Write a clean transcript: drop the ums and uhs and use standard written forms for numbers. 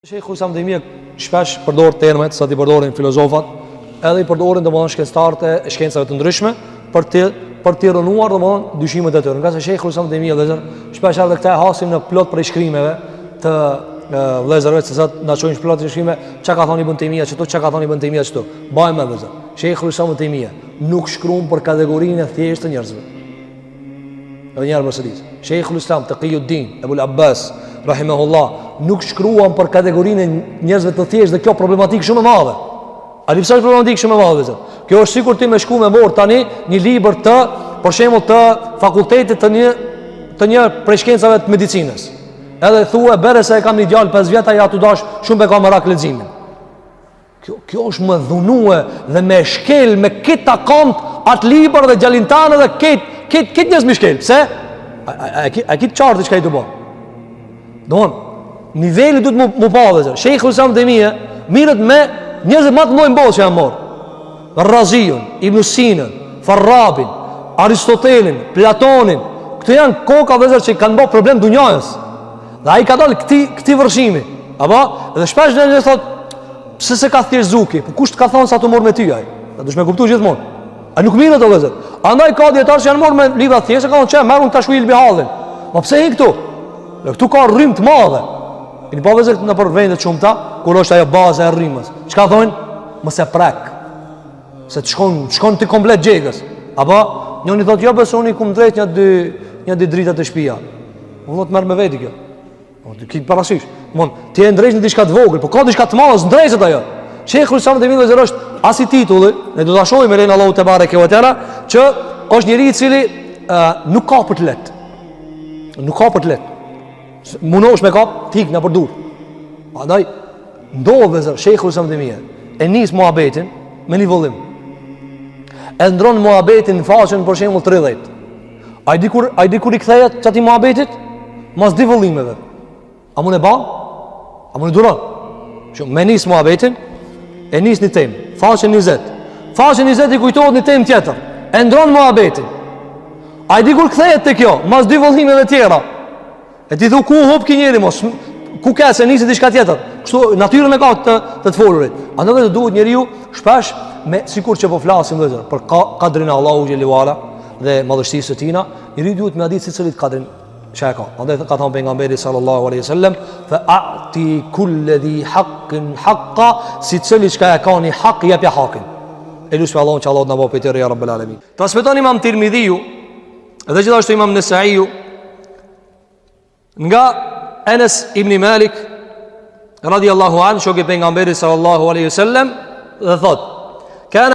Shejhul Islam Tejmije shpesh përdor termet sa t'i përdorin filozofat, edhe i përdorin domethënë shkencëtarët e shkencave të ndryshme për të për t'i rrënuar domethënë dyshimet e tyre. Ngase Shejhul Islam Tejmije vëllezër, shpesh edhe këtë e hasim në plot prej shkrimeve të vëllezërve se sot na çojnë plot shkrime, çka ka thonë Ibn Tejmija qëtu, çka ka thonë Ibn Tejmija qëtu. Baj mend vëllezër. Shejhul Islam Tejmije nuk shkruan për kategorinë e thjeshtë të njerëzve. Edhe një herë përsëris. Sheikhul Islam Taqiyuddin Abu Abbas rahimahullah nuk shkruan për kategorinë e njerëzve të thjeshtë dhe kjo problematikë shumë e madhe. A di pse është problematikë shumë e madhe vëllezër? Kjo është sikur ti me shku me marr tani një libër të për shembull të fakultetit të një të një prej shkencave të medicinës. Edhe thua bere se e kam një djalë 5 vjet ai aty dash shumë e ka merak leximin. Kjo, kjo është me dhunue dhe me shkel me këta komt atë libër dhe djalin tanë dhe këtë, këtë, këtë njerëz me shkel. Pse? A, a, a, a, a ki qartë çka je tu bo? Domethënë, niveli duhet mu, mu pa vëllezër. Shejhul Islam Tejmije mirret me njerëzit ma të mdhoj n'botë që janë marrë. Raziun, Ibn Sinën, Farabin, Aristotelin, Platonin. Këto janë koka vëllezër që kanë bo problem dunjajës. Dhe ai ka dalë këti, këti vërshimi. Apo? Dhe shpesh njerëzit thot, pse s'e ka thjeshtëzu ky? Po kush të ka thonë s'a tu u marrë me ty ai? Dhe dush me kuptu gjithmonë. A nuk mirret o vëllezër. Andaj ka dijetarë që janë marrë me libra të thjeshtë, ka thonë që merr unë tash ilmihalin. Ma pse hin këtu? Dhe këtu ka rrymë të madhe. Keni pa vëllezër nëpër vende të shumta, kur është ajo baza e rrymës. Çka thonë? Mos e prek. Se të shkon, të shkon ti komplet djegës. Apo njëri thotë jo besoni unë i kum ndreq një dy një dy drita te shtëpia. Unë të merr me veti kjo. Po ti ki parasysh. Mon, ti e ndreq në diçka të vogël, po ka diçka të madhe, s'ndreqet ajo. Shejhul Islam Tejmije vëllezër është asi titulli, ne do ta shohim me lejen e Allahut tebareke ve teala, që është njeri i cili uh, nuk kapet lehtë. Nuk kapet lehtë. Munohesh me kap, t'ik nëpër dur. Andaj ndodh vëllezër Shejhul Islam Tejmije e nis muhabetin me një vëllim. E ndron muhabetin në faqen për shembull 30. A di kur, a di kur i kthehet qatij muhabetit? Mas dy vëllimeve. A mun e ban? A mun e duron? Që me nis muhabetin, e nis një temë, faqen 20. Faqen 20 i kujtohet një temë tjetër. E ndron muhabetin. A di kur kthehet te kjo? Mas dy vëllimeve tjera. E ti thu ku hup ky njeri mos? Ku ka se nisi diçka tjetër? Kështu natyrën e ka të të, të folurit. Andaj dhe duhet njeriu shpesh me sikur që po flasim vëllezër për ka, kadrin e Allahu xhele ve ala dhe madhështisë së tina, njeriu duhet me ditë secilit kadrin që e ka. Andaj ka thënë pejgamberi sallallahu alaihi wasallam, fa a'ti kulli dhi haqqin haqqa, secili çka e ka një hak jepja hakin. E lusim Allahun që Allahu të na bëjë prej ya rabbel alamin. Transmeton Imam Tirmidhiu dhe gjithashtu Imam Nesaiu Nga Enes ibn Malik radiallahu an, shoku i pejgamberit sallallahu alaihi wasallam dhe thot.